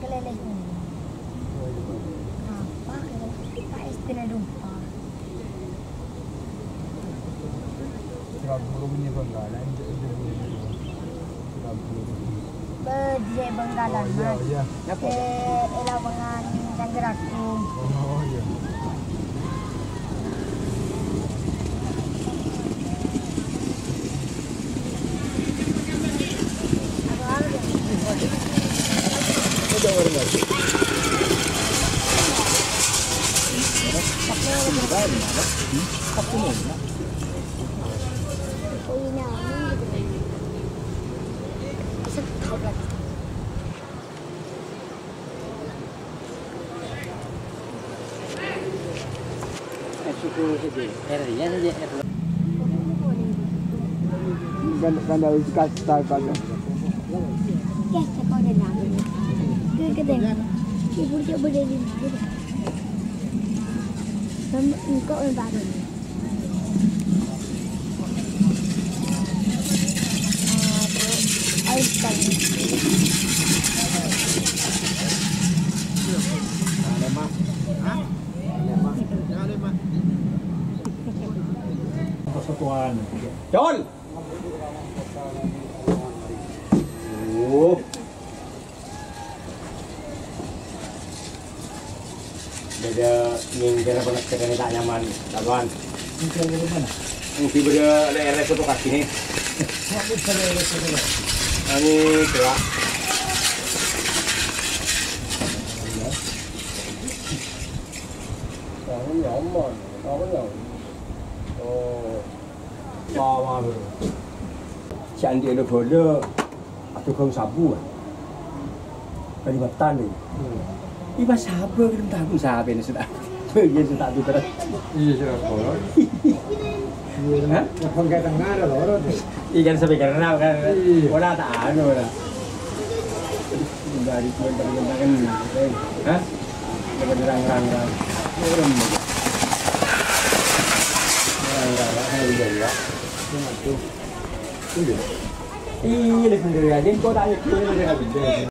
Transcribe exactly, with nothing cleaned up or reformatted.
Keleleh ini. Apa keleleh? Pak S D na dumpa. Serabu ini Bangkalan, Serabu ini. Serabu ini. Bâdâ è Bangkalan, oh, iya, Mas. Iya. È, è lapangan Cangkeragung. Oh, iya. Kan, kan harus kasih tahu, Pak. Oke, saya kau udah nangis. Gue gede. Ibu coba dari mana? Sama engkau yang baru. Persatuan. Col! Oh. Bâdâ nyengker apa nèka ta' nyaman, Taban? Nyengker apa mana? Mungkin bâdâ leher soto kaki nih. Ini gerak. Tahu nyaman, tahu nyaman. Oh. Lawan. Sè andi' lo bolo. Aduh, kong sabu, ah. Kalimantan, ya. Hmm. Iba sabu, kalimantan, sabu, ini sudah. Iya, sudah tuh, terus. Iya, sudah sekolah. Iya. Hah? Abang kayak tengah ada loh, orang tuh. Ikan sampai karena, kan. Iya. Wala tak anu, wala. Dari tuan, dari tuan, kan. Hah? Coba dirang-rang, rang. Turun, rang-rang, rang. Iya, iya. Iya, iya. Iya, lagi sendiri aja. Kok tak nyetir, udah nggak bisa.